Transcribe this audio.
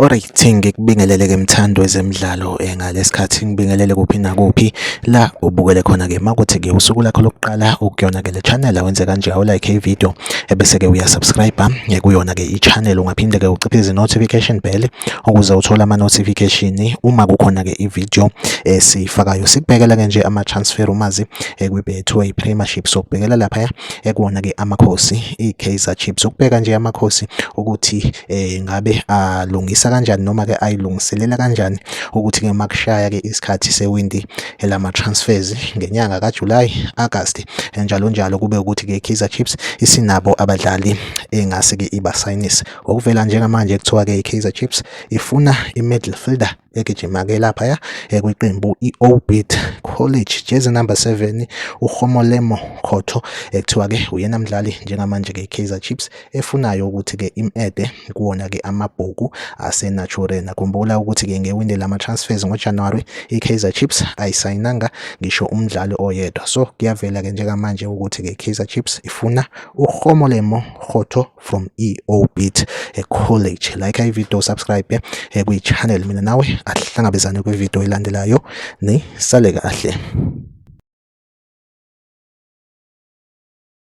Alright, ngikubingelele-ke mthandi wezemidlalo ngalesikhathi ngibingelele kuphi nakuphi la ubukele khona-ke makuthi-ke usuku lakho lokuqala ukuyona-ke le channel awenze kanje awulike i-video ebese-ke uyasubscribe kuyona-ke i-channel. Ungaphinde-ke uciphize i-notification bell ukuze uthole ama-notification uma kukhona-ke i-video esiyifakayo. Sikubhekela-ke nje ama-transfer rumours kwi-Betway Premiership, sokubhekela laphaya ekuwona-ke Amakhosi i-Kaizer Chiefs, ukubheka nje Amakhosi ukuthi ngabe alungisa kanjani noma-ke ayilungiselela kanjani ukuthi-ke makushaya-ke isikhathi sewindi lama-transfers ngenyanga kaJuly, August njalo njalo, kube ukuthi-ke i-Kaizer Chiefs isinabo abadlali engase-ke ibasayinise. Okuvela njengamanje kuthiwa-ke i-Kaizer Chiefs ifuna i-midfielder egijima-ke laphaya kwiqembu i-Orbit College, jezi number 7, uGomolemo Khotho, ekuthiwa-ke uyena mdlali njengamanje-ke i-Kaizer Chiefs efunayo ukuthi-ke im-ede kuwona-ke amabhuku aseNaturena. Khumbula ukuthi-ke ngewindi lama-transfers ngoJanuwari i-Kaizer Chiefs ayisayinanga ngisho umdlali oyedwa, so kuyavela-ke njengamanje ukuthi-ke i-Kaizer Chiefs ifuna uGomolemo Khotho from e-Orbit College. Like i-video, subscribe kwi-channel. Mina nawe ahlangabezane kwi-video elandelayo, nisale kahle.